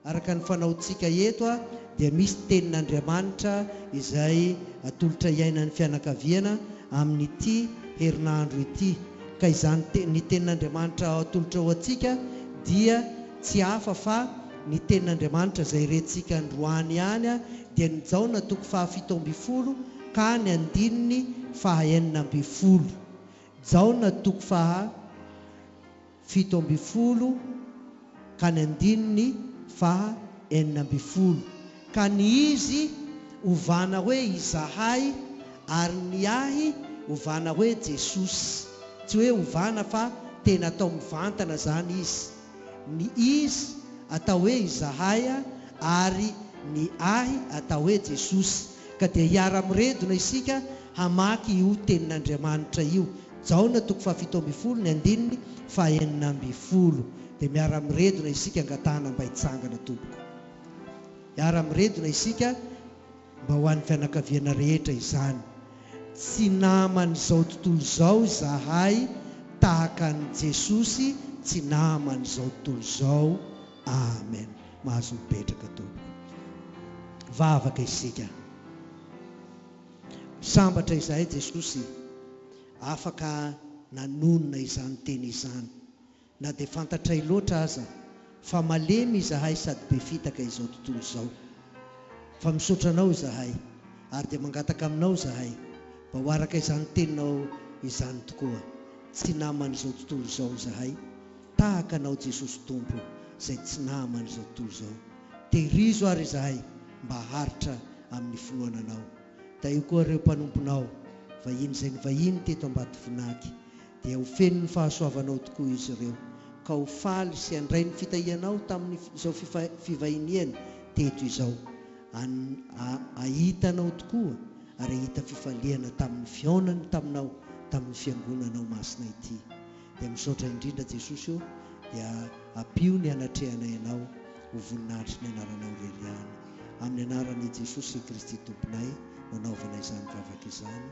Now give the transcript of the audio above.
Araka ny fanaontsika eto dia misy tenin'Andriamanitra izay atolotra hiainan'ny fianakaviana amin'ity herinandro ity. Ka izany ny tenin'Andriamanitra atolotra ho antsika dia tsy hafa fa ny tenin'Andriamanitra izay rentsika androany ihany dia ny Jaona toko faha 17 ka ny andininy faha 16. Jaona toko faha 17 ka ny andininy faha 16. Ka ny izy ovana hoe izahay ary ny ahy ovana hoe Jesosy. Tsy hoe ovana fa tena atao mivantana zany izy. Ny izy atao hoe izahay ary ny ahy atao hoe Jesosy. Ka dia hiara-miredona isika hamaky io tenin'Andriamanitra io. Jaona toko faha 17 ny andininy faha 16. Dia miara-miredona isika angatahana mba hitsangana tompoko. Hiara-miredona isika mba ho an'ny fianakaviana rehetra izany. Tsy naman'izao tontolo izao izahay tahaka an'i Jesosy tsy naman'izao tontolo izao. Amen. Mahazo mipetraka tompoko. Vavaka isika. Sambatra izahay Jesosy afaka nanonona izany teny izany. Na dia fantatray loatra aza fa malemy izahay sady be fitaka izao tontolo izao. Fa misaotra Anao izahay ary dia mangataka Aminao izahay mba ho araka izany teninao izany tokoa. Tsy naman'izao tontolo izao izahay tahaka Anao Jesosy Tompo izay tsy naman'izao tontolo izao. Tehirizo ary izahay mba haharitra amin'ny finoana Anao. Tahio koa ireo mpanomponao vahiny izay nivahiny teto Ambatovinaky. Dia ho feno ny fahasoavanao tokoa izy ireo, ka ho faly sy handray ny fitahianao tamin'izao fivahiniany teto izao. An hahita anao tokoa ary hahita fifaliana tamin'ny fihaonany taminao tamin'ny fiangonanao masina ity. Dia misaotra indrindra Jesosy ô, dia ampio ny hanatrehanay anao ho voninahitry ny anaranao irery ihany. Amin'ny anaran'i Jesosy Kristy Tomponay no anaovana izany vavaka izany.